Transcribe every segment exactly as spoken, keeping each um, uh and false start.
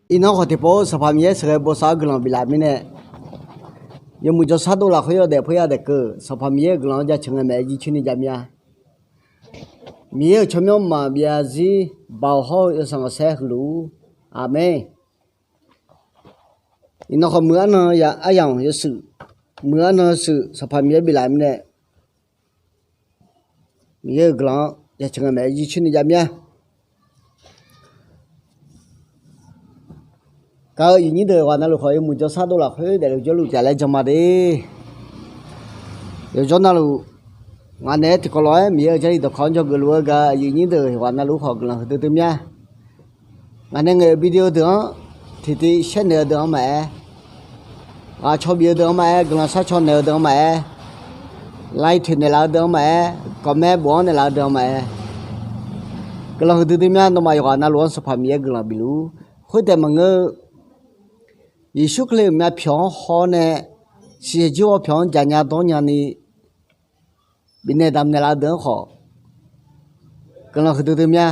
Iqnan khawf tiqpov-eu Sanqpaq Miqyaer sheuqghae bosav-awr guiqlanq biflaf mirnae, yawmuiq jawrshar dov lafkhoer yawdaef khoer yadaef keuv Sanqpaq Miqyaer-euq guiqlanq-anr jaceuq ngae maeq-aer jircoer ni jav mir-a. Miqyaer-euq tsawrmyanr maqbyav zarzir, Baoq hawr-eu yawsanq khanqsaer huiq luf-ur. Aqmeq. Iqnan khawf muiq arnan aryamq yawshuif, muiq arnan yawshuif Sanqpaq Miqyaer biflaf mirnae, Miqyaer-euq guiqlanq-anr jaceuq ngae maeq-aer jircoer ni jav mir-a. Gaq-eu aqyuif nyir deuq yawqghaq navluf khawf yawmuiq jawrshar dov lafkhoer daefluf jawrluf taef laer jan ma de. Yawqjawr navluf ngaq naeq-aer tiqkawv lof-aer Miqyaer-euq Jarlif dawqkawq-anr dzawgeuf luf-eu gaq-eu aqyuif nyir deuq yawqghaq navluf khawf guiqlanq huiqdui dui mir-a. Ngaq nae ngaeq-euq video deuq-anr tiqtiv shaer naeq-eu deuq-anr maqaer, ghaq caw bif-eu deuq-anr maqaer, guiqlanq sharcaw naeq-eu deuq-anr maqaer, like toeq naeqlaf-eu deuq-anr maqaer, comment bof-anr naeqlaf-eu deuq-anr maqaer, guiqlanq huiqdui dui mir-a. Nawmaf yawqghaq navluf-anr Sanqpaq Miqyaer guiqlanq bifluf-ur. Khoertaef maqngeur-eu, Yeqsur Kali-euq myavpyawq-anr haw-awr nae shiqshaq jir ghawpyawq-anr jaqnya dawrnya ni bifnaeq damq naeqlaf-eu deuq-anr khawf, guiqlanq huiqdui dui mir-a.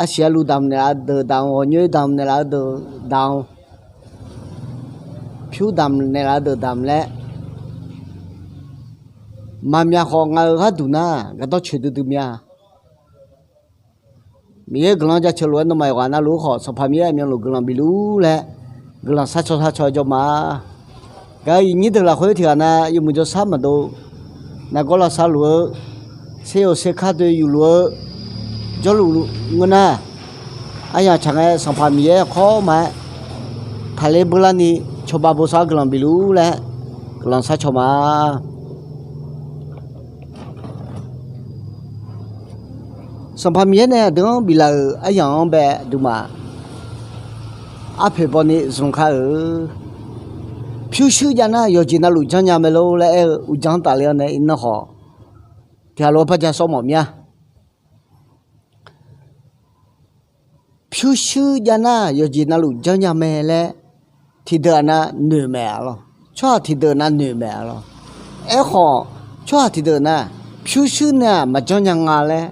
Arsiq arluv damq naeqlaf-eu deuq damq, ghawqnyoer damq naeqlaf-eu deuq damq, pyur damq naeqlaf-eu deuq damq laer, maqmyaq khawf ngaq-euq gharduq nar gardanr coeqdui dui mir-a. Miqyaer guiqlanq jaceuq lof-aer nawmaf yawqghaq navluf-ur khawf Sanqpaq Miqyaer aqmyanluf guiqlanq bifluf-ur laer, guiqlanq sharcaw sharcaw-aer jawr ma. Gaq-eu aqyuif nyir deuq lafkhoer tiqghaq nav yawmuiq jawrshar maqdov, nargawr lavsav luf-eu, ser-eu serkar doe yufluf-eu jawrluf ngeur nar, aryamq tsaq ngae Sanqpaq Miqyaer yawkawr ma-aer taqler beular ni cawba bosav-awr guiqlanq bifluf-ur laer guiqlanq sharcaw ma. Sanqpaq Miqyaer nae aqdui-anr biflaf-euq aryamq-anr bae aqduimaf arpoeq baw ni zmq kar-eu, pyurshuir jav nar yawqjeq navluf janrnya mae lor laer aer-eu uqdzan-anr tafler-awr nae iqnan khawf tiqghaq lof-aer barja sawr mawf mir-a. Pyurshuir jav nar yawqjeq navluf janrnya mae laer tiqdeuq-aq nav noeq mae-a lor. Tsawrhaq tiqdeuq nav noeq mae-a lor. Aerkhawf, tsawrhaq tiqdeuq nar pyurshuir nae-aq maqjanr nya nga laer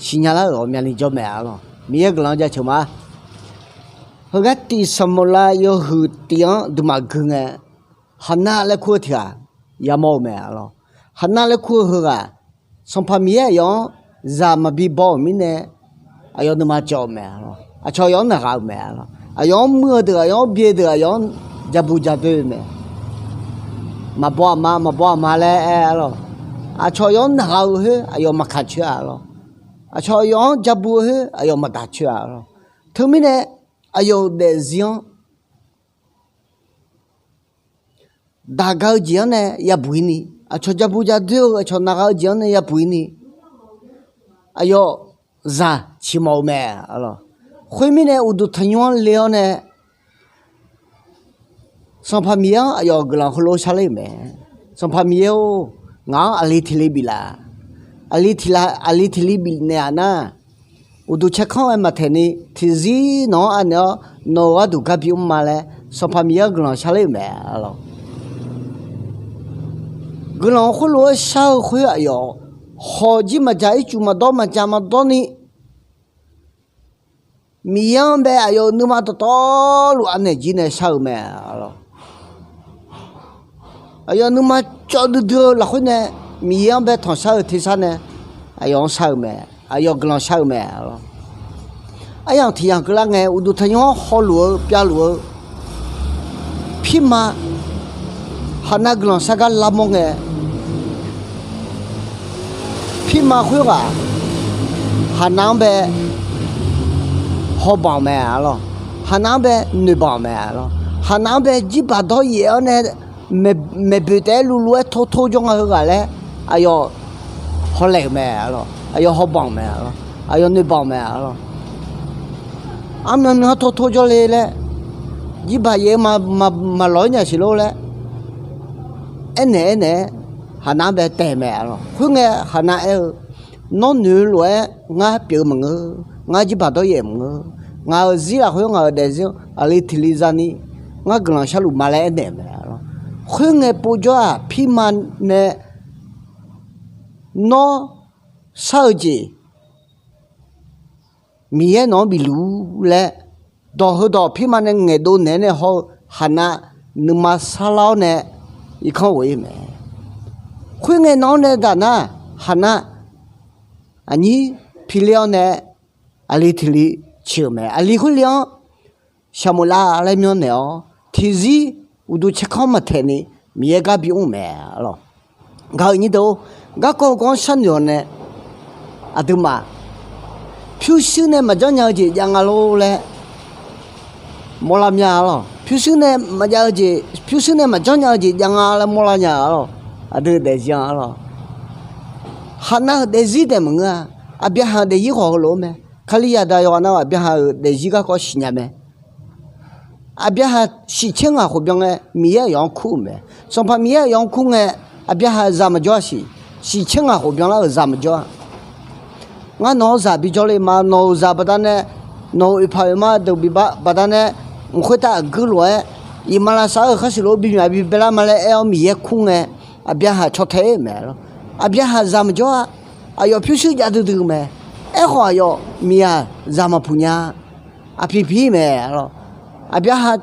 siqnya lar-euq ghawqmyani jawr mae-a lor. Miqyaer guiqlanq-anr jaceuq ma. Heugar tiq Saqmawqlav yawhuiq tiq-anr duimaf gui ngae, Haqnav laer kur-eu tiq ghaq yamawr-eu mae-a lor. Haqnav laer kur-eu heughaq, Sanqpaq Miqyaer aqyawf-anr zaq maqbi baw-euq mirnae, aqyawf nuima cawv-eu mae-a lor. Aqcawq aqyawf-anr naqghaq-euq mae-a lor. Aqyawf-anr muir-eu deuq, aqyawf-anr byae deuq, aqyawf-anr jabu jadoe-eu mae. Maqbaw aqma, maqbaw aqma laer aer-a lor. Aqcawq aqyawf-anr naqghaq-eu khoer aqyawf maqkaq coer-a lor. Aqcawq aqyawf-anr jabu-eu khoer aqyawf maqdaq coer-a lor. Teumirnae aqyawf-euq daefzir-anr daq gaq-eu jeq-anr nae yabuq-ir ni, aqcawq jabu jadoe-eu aqcawq naqghaq-eu jeq-anr nae yabuq-ir ni, aqyawf zaq ciqmawf-eu mae-a lor. Khoermirnae uqduq tanqnymr-anr le-awr nae Sanqpaq Miqyaer-anr aqyawf guiqlanq heulof-aer sharler-euq mae. Sanqpaq Miqyaer-or, ngaq-anr aqli tiq li biflaf. Aqli tiq la, aqli tiq li bifnaeq-aq nar, uqduq caerkanr-aer maqtaeq ni tiqzir nawq-anr anaeq-awr nawq-euq gharduq gar bimr ma laer Sanqpaq Miqyaer-anr guiqlanq sharler-euq mae-a lor. Guiqlanq khoerlof-aer shar-eu khoer aqyawf hawq jir maqjaq ircuf maqdawr maqjav maqdawr ni Miqyaer-anr bae aqyawf-euq nuima dawqtawvluf anaeq jir nae shar-eu mae-a lor. Aqyawf nuima cawv duidui-eu lafkhoer nae Miqyaer-anr bae tanqshar-eu tersar nae aqyawf-anr shar-eu mae, aqyawf guiqlanq shar-eu mae-a lor. Aryamq tiq yamq keuvlar ngae uqduq tanqnymr-anr hawluf-eu pyavluf-eu pirma Haqnav guiqlanq shar gar lavmawr ngae, pirma khoerghaq Haqnav-anr bae hawbanq-euq mae-a lor. Haqnav-anr bae noeqbanq-euq mae-a lor. Haqnav-anr bae jirbaq dawryaef-awr nae maeqboeq taef-aer luvluv-aer tortor jawr nga heughaq laer aqyawf hawlaeq-euq mae-a lor. Aqyawf hawbanq-euq mae-a lor. Aqyawf noeqbanq-euq mae-a lor. Armyan nuihanr tortor jawrle laer, jirbaq yaef-eu maqlawq-aer nya siq lor laer aernaeq aernaeq-aer Haqnav-anr bae taeq mae-a lor. Khoerngae Haqnav aer-eu, nawr noeq-eu lof-aer ngar pyeuf-eu maqngeur, ngar jirbaq dawryaef maqngeur, ngaq-euq zir lafkhoer ngaq-euq daefzir-anr aqli tiq li zani ngar guiqlanq sharluf ma laer aernaeq-euq mae-a lor. Khoerngae povjawr-aq pirma nae nawr shar-eu jeq Miqyaer nawq-anr bif luf-ur laer dawq heudawq pirma nae ngaeqdov naeq-aer nae hawr-eu Haqnav nuima sarlar-awr nae irkanr ghof-ir mae. Khoerngae nan-anr nae daq nar, Haqnav aqnyir piler-awr nae aqli tiq li ciq-euq mae. Aqli khoerle-anr Saqmuqlav laer myanrnaeq-awr, tiqzir uqduq tsaerkanr maqtaeq ni Miqyaer gar bimr-euq mae. Gaq-euq nyir deuq-or, garkawv heuganr sharnoeq-awr nae aqduimaf pyurshuir nae maqjanr nya-eu jeq jav nga lor laer mawrlar mya-a lor. Pyurshuir nae maqjav-eu jeq, pyurshuir nae maqjanr nya-eu jeq jav nga laer mawrlar nya-a lor. Aqdui daefzir-anr lor, Haqnav-euq daefzir taef maqngeur-a. Aqbyaqhaq-euq daefzir khawf heulof-aer mae. Kalizaq deuq yawqghaq nav-eu Aqbyaqhaq-euq daefzir garkawv siqnya mae. Aqbyaqhaq shiqtser ngaq khof byan ngae Miqyaer aqyawf-anr kur-euq mae. Sanqpaq Miqyaer aqyawf-anr kur ngae, Aqbyaqhaq zaq maqjawr-a siq. Shiqtser ngaq khof byanlar-euq zaq maqjawr-a. Ngar nawq-anr zaq bijawr le ma. Nawq-euq zaq baqdanae, nawq-euq oeqpaq oeqma deuq bibaf baqdanae, mq khoertav aqguir lof-aer iqmalavshav-eu khar siq lof-aer bimyaq bibaelar ma laer aer-awr Miqyaer kur ngae, Aqbyaqhaq caw tae-ir-euq mae lor. Aqbyaqhaq zaq maqjawr-a. Aqyawf pyurshuir jav duidui-eu mae. Aerkhawf aqyawf miqyaq zaq maqpuq nya-a. Aqpiq pi-ir mae lor. Aqbyaqhaq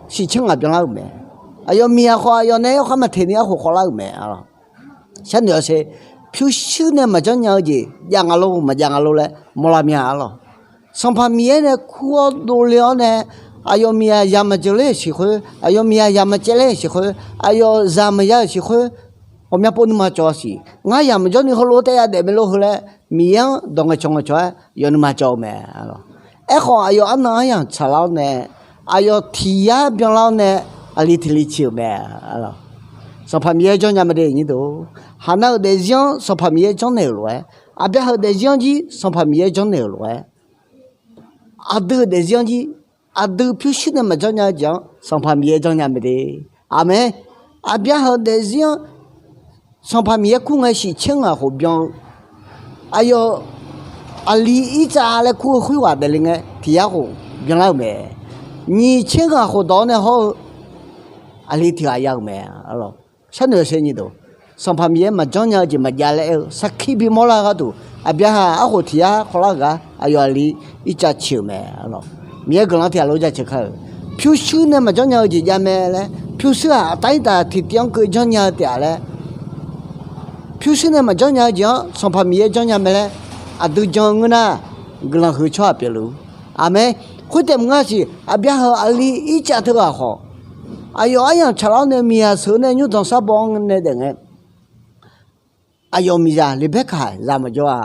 shiqtser ngaq byanlar-euq mae. Aqyawf miqyaq khawf aqyawf nae aerkhar maqteq ni arkhof khawvlar-euq mae. Sharnoeq-awr sher, pyurshuir nae maqjanr nya-eu jeq jav nga lor maqjav nga lor laer mawrlar mya-a lor. Sanqpaq Miqyaer nae kur-awr dovle-awr nae, aqyawf miqyaq zaq maqjeuq ler-euq siq khoer, aqyawf miqyaq zaq maqcaev ler-euq siq khoer, aqyawf zaq maqya-euq siq khoer, ghawqmya pov nuima cawv-a siq. Ngar zaq maqjawr ni heulof-aer taef yadaef mae lor heu laer, Miqyaer-anr dawq ngaeqcawq ngaeqcawq-aer yawf nuima cawv-eu mae. Aerkhawf aqyawf arnan aryamq tsaqlar-awr nae, aqyawf tiq yar byanlar-awr nae, aqli tiq li ciq-euq mae. Sanqpaq Miqyaer janrnya mae de nyir deuq. Haqnav-euq daefzir-anr Sanqpaq Miqyaer janrnaeq-euq lof-aer, Aqbyaqhaq-euq daefzir-anr jir Sanqpaq Miqyaer janrnaeq-euq lof-aer, aqdui-euq daefzir-anr jir, aqdui pyurshuir nae maqjanr nya-eu jeq-anr Sanqpaq Miqyaer janrnya mae de. Aqmeq. Aqbyaqhaq-euq daefzir-anr Sanqpaq Miqyaer kur ngae shiqtser ngaq khof byan-eu, aqyawf aqli Irtsav laer kur-eu khoerghaq daefle ngae tiq yar khof byanlar-euq mae. Nyiq tser ngaq khof dawq-awr nae hawr-eu aqli tiq ghaq ya-euq mae. Sharnoeq-awr sher nyir deuq. Sanqpaq Miqyaer maqjanr nya-eu jeq maqjav laer aer-eu sarkir bimawr lar-eu gharduq, Aqbyaqhaq arkhof tiq yar khawvlar-euq gar aqyawf aqli Irtsav ciq-euq mae. Miqyaer guiqlanq tiq ghaq lof jaceuq kar-euq. Pyurshuir nae maqjanr nya-eu jeq jav mae laer, pyurshuir-aq aqtaf Irtsav tiqtiv-anr keuv janrnya-eu taef-a laer, pyurshuir nae maqjanr nya-eu jeq-anr Sanqpaq Miqyaer janrnya mae laer aqdui jan-eu ngeur nar, guiqlanq huiq-eu tsawrhaq pyeufluf-ur. Aqmeq. Khoertaef maqngeur-a siq, Aqbyaqhaq aqli Irtsav teughaq khawf, aqyawf aryamq tsaqlar-awr nae miqyaq sheuq-eu nae nymrdanq sharbaw-anr nae daef ngae, aqyawf miqzaq Leqbaerkaq zaq maqjawr-a.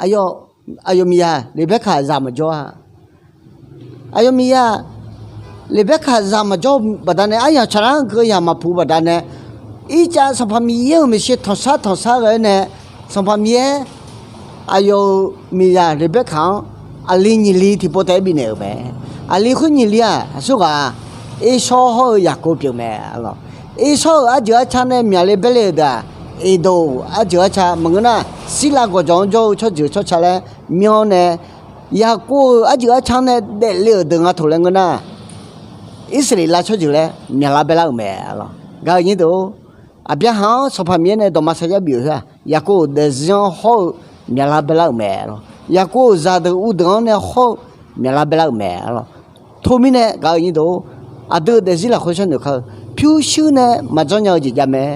Aqyawf miqzaq Leqbaerkaq zaq maqjawr-a. Aqyawf miqzaq Leqbaerkaq zaq maqjawr-eu baqdanae, aryamq tsaqlar-anr keuv yaq maqpuq-eu baqdanae, Irtsav Sanqpaq Miqyaer-euq maeqshi tanqshar tanqshar ghae-aer nae, Sanqpaq Miqyaer aqyawf-euq miqzaq Leqbaerkaq-anr aqli nyiq li tiqpov taef-aer bifnaeq-euq mae. Aqli khoer nyiq li-aq, aqsur ghaq-aq, Ersawr hawr-eu Yaqkov pyeuf mae. Ersawr-euq arjeuq arca nae myaqle baerle-euq deuq-aq, Eqdoq arjeuq arca maqngeur nar, Sirlav gawqjawq-anr jawr-eu tsawrjeuq tsawrca laer myanr nae, Yaqkov-euq arjeuq arca nae daefle-euq deuq nga toq laer ngeur nar, Irsaqleqlav tsawrjeuq laer myaqlar baerlar-euq mae. Gaq-euq nyir deuq-or, Aqbyaqhaq-anr Sanqpaq Miqyaer nae dawqma sarjax bif-euq khoer-aq, Yaqkov-euq daefzir-anr hawr-eu myaqlar baerlar-euq mae. Yaqkov-euq zaqdeuq uvdeuq-anr nae hawr-eu myaqlar baerlar-euq mae. Teumirnae gaq-euq nyir deuq-or, aqdui-euq daefzir lafkhoer sharnoeq kar-eu, pyurshuir nae maqjanr nya-eu jeq jav mae.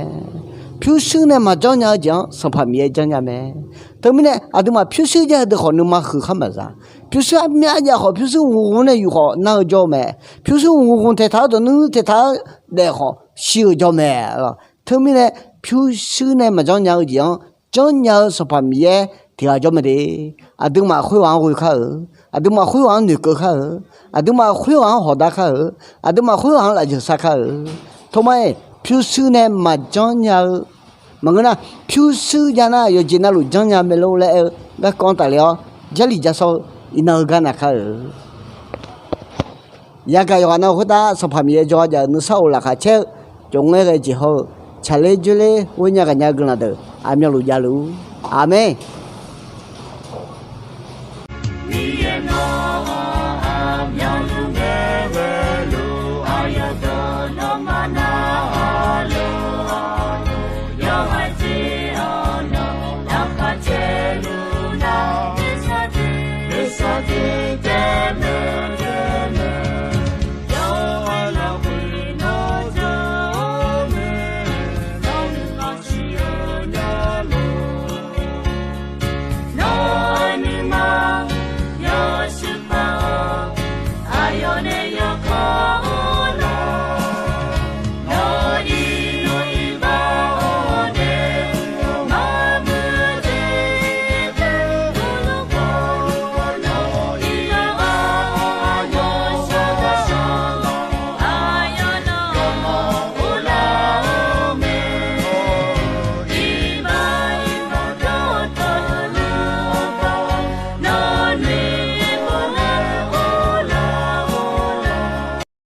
Pyurshuir nae maqjanr nya-eu jeq-anr Sanqpaq Miqyaer janrnya mae. Teumirnae aqduimaf pyurshuir jav-eu deuq khawf nuima huiq khar maqza. Pyurshuir armyav jav khawf, pyurshuir ghmq ghmq nae yuf khawf nar-eu jawr-eu mae. Pyurshuir ghmq ghmq taeqtaq-awr dawqnuir taeqtaq-awr daef khawf shir-euq jawr mae. Teumirnae pyurshuir nae maqjanr nya-eu jeq-anr janrnya-eu Sanqpaq Miqyaer tiq ghaq jawr mae de. Aqduimaf khoerghaq-anr ghoe kar-eu, aqduimaf khoerghaq-anr noeqkeuv kar-eu, aqduimaf khoerghaq-anr hawqdar kar-eu, aqduimaf khoerghaq-anr lafjeuq sar kar-eu. Tormar-iq pyurshuir nae maqjanr nya-eu maqngeur nar, pyurshuir jav nar yawqjeq navluf janrnya mae lor laer aer-eu garkawv-anr tafle-awr, Jarlif Jarshawr-eu iqnan-eu gar naq kar-eu. Yagaq yawqghaq navluf khoertav Sanqpaq Miqyaer jawrgar jav-eu nuisar of laqkhaq caer-eu, jawqngaer ghae jeq hawr-eu, tsaqler dzoerler ghoernya gaqnya-eu guiqlanq deuq aqmyanluf javluf-ur. Aqmeq.